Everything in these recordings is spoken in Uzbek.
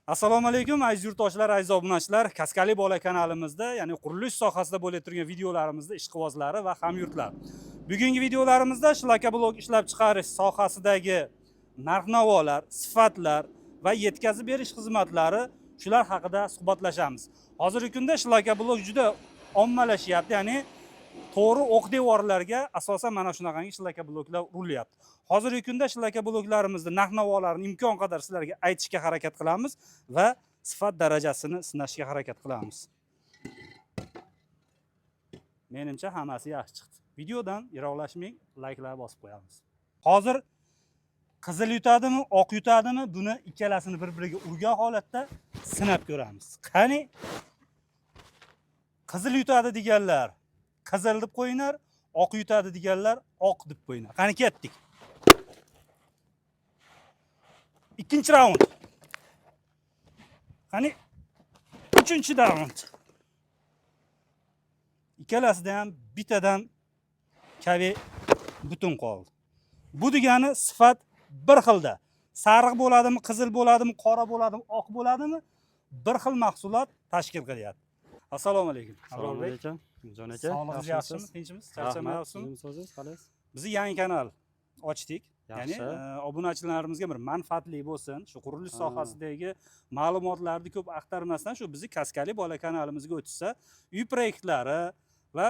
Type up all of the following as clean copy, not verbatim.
Assalomu alaykum, aziz yurtdoshlar, aziz obunachilar. Kaskali bola kanalimizda, ya'ni qurilish sohasida bo'lib turgan videolarimizda ishqibozlari va hamyurtlar. Bugungi videolarimizda shlakablok ishlab chiqarish sohasidagi narx-navolar, sifatlar va yetkazib berish xizmatlari, shular haqida suhbatlashamiz. Hozirgi kunda shlakablok juda ommalashyapti, ya'ni to'g'ri o'q devorlarga asosan mana shunaqangi shlakabloklar urilyapti. Hozirgi kunda shlakabloklarimizni narx-navolarini imkon qadar sizlarga aytishga harakat qilamiz va sifat darajasini sinashga harakat qilamiz. Menimcha, hammasi yaxshi chiqdi. Videodan yiroqlashmang, layklar bosib qo'yamiz. Hozir qizil yutadimi, oq yutadimi, buni ikkalasini bir-biriga urgan holatda sinab ko'ramiz. Qani? Qizil yutadi deganlar qizil deb qo'yinglar, oq yutadi deganlar oq deb qo'yinglar. Qani, ketdik. Ikkinchi raund. Qani, uchinchi raund. Ikkalasida ham bittadan kavi butun qoldi. Bu degani sifat bir xilda. Sariq bo'ladimi, qizil bo'ladimi, qora bo'ladimi, oq bo'ladimi, bir xil mahsulot tashkil qilyapti. Assalomu alaykum. Assalomu alaykum, Jon aka. Sog'lig'ingiz yaxshimi? Tinchmisiz? Charchamayapsizmi? O'zingiz qalaysiz? Bizni yangi kanal ochdik. Ya'ni Yaxshi. Obunachilarimizga bir manfaatli bo'lsin. Shu qurilish sohasidagi ma'lumotlarni ko'p axtarmasdan, shu bizni Kaskali bola kanalimizga o'tishsa, uy proyektlari va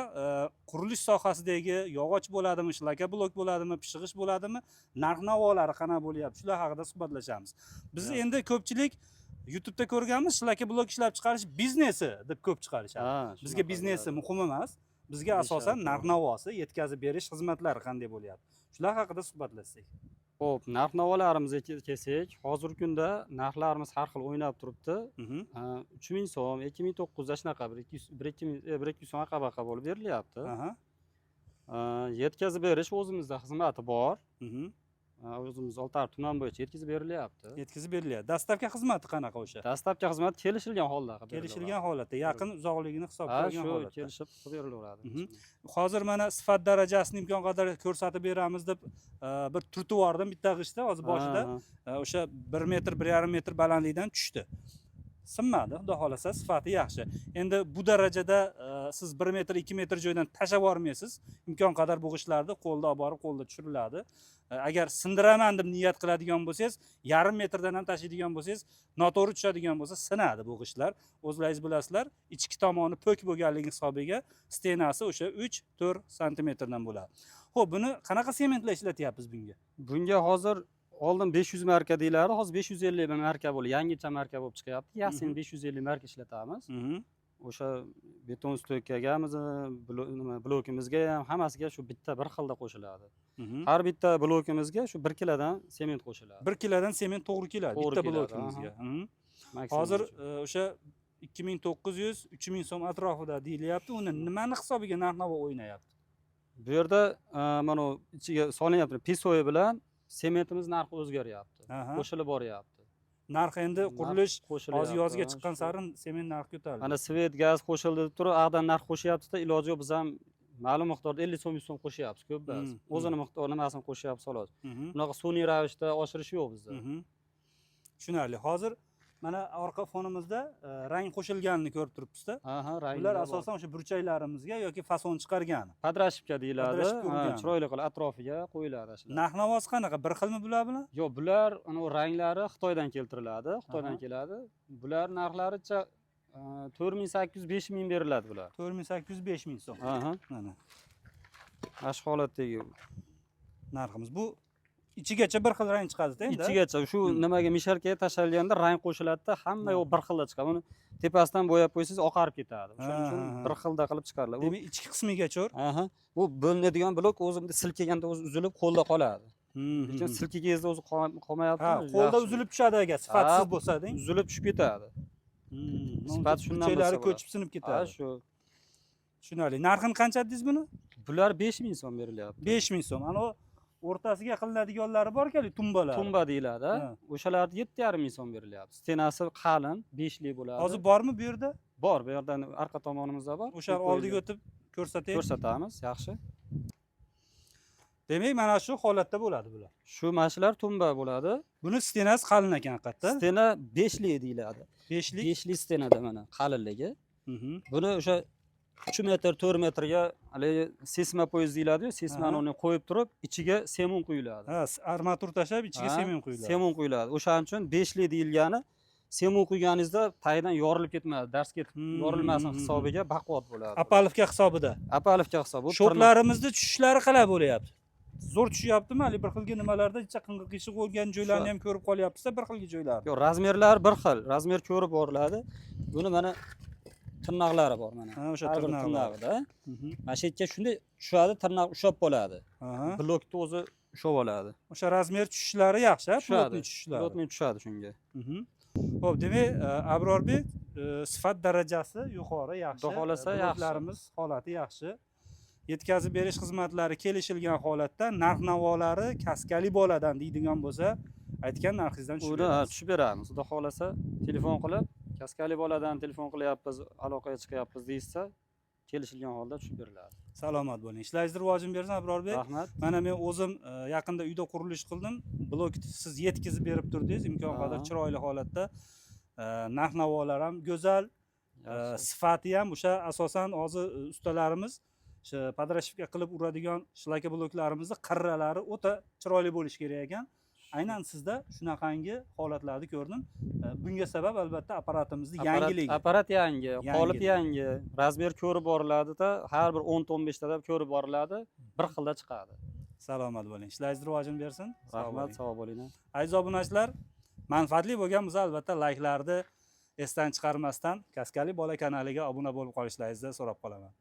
qurilish sohasidagi yog'och bo'ladimi, shlakablok bo'ladimi, pishig'ish bo'ladimi, narx-navolari qanaqa bo'lyapti, shular haqida suhbatlashamiz. Biz endi ko'pchilik YouTube'da ko'rganmiz, shlakablok ishlab chiqarish biznesi deb ko'p chiqarishadi. Bizga Shunaqa biznesi bo'ladi. muhim emas. Bizga asosan narx-navosi, yetkazib berish xizmatlari qanday bo'lyapti. Shular haqida suhbatlashsak. Xo'p, narx-navolarimizga kelsak, hozirgi kunda narxlarimiz har xil o'ynab turibdi. 3000 so'm, 2900, shunaqa bir ikki yuz, bir ikki ming, bir ikki yuz so'm aqa-baqa bo'lib berilyapti. Yetkazib berish o'zimizda xizmati bor. O'zimiz Oltiariq tuman bo'yicha yetkazib berilyapti. Yetkazib berilyapti. Доставка xizmati qanaqa o'sha? Доставка xizmati kelishilgan holda qilib Kelishilgan berilaveradi. holatda, yaqin uzoqligini hisobga olgan Shu holatda. kelishib qilib berilaveradi. Hozir mana sifat darajasini imkon qadar ko'rsatib beramiz deb bir turtib yubordim bitta g'ishtda hozir boshida. O'sha 1 metr, 1,5 metr balandlikdan tushdi. Sinmadi, xudo xohlasa, sifati yaxshi. Endi bu darajada siz 1 metr, 2 metr joydan tashlab yubormaysiz. Imkon qadar bu g'ishtlarni qo'lda olib borib, qo'lda tushiriladi. Agar sindiraman deb niyat qiladigan bo'lsangiz, yarim metrdan ham tashlaydigan bo'lsangiz, noto'g'ri tushadigan bo'lsa, sinadi bu g'ishtlar. O'zlaringiz bilasizlar, ichki tomoni po'k bo'lganligi hisobiga стена si o'sha 3-4 santimetrdan bo'ladi. Xo'p, buni qanaqa sementlar ishlatyapmiz bunga? Bunga hozir oldin 500 marka deyilardi, hozir 550 marka bo'ldi, yangicha marka bo'lib chiqyapti. Yasin 550 marka ishlatamiz. O'sha beton стойка gamiz, nima, blokimizga ham, hammasiga shu bitta bir xilda qo'shiladi. Har bitta blokimizga shu 1 kilodan sement qo'shiladi. 1 kilodan sement to'g'ri keladi To'g'ri bitta keladi, blokimizga. Maksimum Hozir shu. O'sha 2900, 3000 so'm atrofida deyilyapti. Uni nimani hisobiga narx-navo o'ynayapti? Bu yerda mana bu ichiga solinyapti песок i bilan sementimiz narxi o'zgaryapti. Qo'shilib boryapti. Narx endi Narx qurilish qo'shilyapti, hozir yozga chiqqan shu. sari sement narxi ko'tarildi. Mana свет, gaz qo'shildi deb turib, ag'dan narx qo'shyapti-da, iloji yo'q, biz ham ma'lum miqdorda 50 so'm, 100 so'm qo'shyapmiz, ko'p emas. O'zini miqdor nimasini qo'shyapmiz xolos. Bunaqa sun'iy ravishda oshirish yo'q bizda. Tushunarli. Hozir mana orqa fonimizda rang qo'shilganini ko'rib turibmiz-da. Aha, ranglar Bular bor. asosan o'sha burchaklarimizga yoki fason chiqargani. Подращипка deyiladi. Подращипка Ha, urgani. chiroyli qilib atrofiga qo'yiladi shular. Narx-navosi qanaqa? Bir xilmi bular bilan? Yo'q, bular anavi ranglari Xitoydan keltiriladi, Xitoydan keladi. Bular narxlaricha 4800, 5000 beriladi bular. 4800, 5000 so'm. Aha, Mana mana shu holatdagi narximiz. Bu ichigacha bir xil rang chiqadi-da endi. Ichigacha shu nimaga, мешалка ga tashlanganda rang qo'shiladida, hamma yoq bir xilda chiqadi. Uni tepasidan bo'yab qo'ysangiz, oqarib ketadi. O'shaning uchun Ha, ha, ha. bir xilda qilib chiqariladi. Demak, ichki qismigacha. Aha, bu bo'linadigan blok o'zi bunday silkiganda o'zi uzilib qo'lda qoladi. Lekin silkigangizda o'zi qolmayapti. Ha, qo'lda Yaxshi. uzilib tushadi agar sifatsiz bo'lsa, deng. Uzilib tushib ketadi. Sifati shundan Burchaklari bilsa bo'ladi. ko'chib sinib Ha, ketadi. shu. Tushunarli. Narxini qancha dedingiz buni? Bular 5000 so'm berilyapti. 5000 so'm. Ana o'rtasiga qilinadiganlari bor ekan, tumbalar. Tumba deyiladi. O'shalarni 7,5 ming so'm berilyapti. Стена si qalin, beshlik bo'ladi. Hozir bormi bu yerda? Bor, bu yerdan orqa tomonimizda bor. O'sha Qo'yib oldiga qo'yilgan. o'tib ko'rsataylik. Ko'rsatamiz, yaxshi. Demak, mana shu holatda bo'ladi bular. Shu mana shular tumba bo'ladi. Buni стена si qalin ekan haqiqatda. Стена 5li deyiladi. 5lik. 5li стена da mana qalinligi. Buni o'sha 3 metr, 4 metrga haligi сейсмопояс deyiladi-yu, seysmani uni qo'yib turib, ichiga semon quyiladi. Ha, armatur tashlab ichiga semon quyiladi. Semon quyiladi. O'shaning uchun 5li deyilgani, semon quyganingizda tagidan yorilib ketmadi, darz ketib yorilmasin hisobiga baquvvat bo'ladi. Опалубка hisobida. Опалубка hisobi. Bu tirnoq. Шов larimizni tushishlari qalay bo'lyapti? Zo'r tushyaptimi? Hali bir xilgi nimalarda qing'ir qiyshiq bo'lgan joylarni ham ko'rib qolyapmiz, bir xilgi joylarni. Yo'q, размер lar bir xil. Размер ko'rib boriladi. Buni mana tirnoqlari bor mana. Ha, o'sha Har bir tirnoqlar. tirnog'ida. Mana shu yerga shunday tushadi, tirnoq ushlab qoladi. Blokni o'zi ushlab oladi. O'sha размер tushishlari yaxshi, ha, Tushadi. плотный tushishlari. Плотный tushadi shunga. Xo'p, demak, Abrorbek, sifat darajasi yuqori, yaxshi. Xudo xohlasa, yaxshi. Bloklarimiz holati yaxshi. Yetkazib berish xizmatlari kelishilgan holatda narx-navolari kaskali boladan deydigan bo'lsa, aytgan narxingizdan tushib Uni ha, beramiz. tushib beramiz. Xudo xohlasa, telefon qilib, kaskali boladan telefon qilyapmiz, aloqaga chiqyapmiz deyishsa, kelishilgan holda tushib beriladi. Salomat bo'ling. Ishlaringizni rivojini bersin, Abrorbek. Rahmat. Mana men o'zim yaqinda uyda qurilish qildim. Blok siz yetkazib berib turdingiz, imkon qadar chiroyli holatda. Narx-navolar ham go'zal, Yaxshi. sifati ham o'sha asosan hozir ustalarimiz o'sha подрошивка qilib uradigan шлакоблок larimizni qirralari o'ta chiroyli bo'lishi kerak ekan. Aynan sizda shunaqangi holatlarni ko'rdim. Bunga sabab albatta apparatimizni yangiligi. Apparat yangi, qolip Yangiligi. yangi, размер ko'rib boriladida, har bir 10 ta 15 tadan ko'rib boriladi, bir xilda chiqadi. Salomat bo'ling. Ishlaringizni rivojini bersin. Sog' Rahmat, bo'ling. sog' bo'ling. Aziz obunachilar, manfaatli bo'lgan bo'lsa albatta layklarni esdan chiqarmasdan Kaskali bola kanaliga obuna bo'lib qolishlaringizni so'rab qolaman.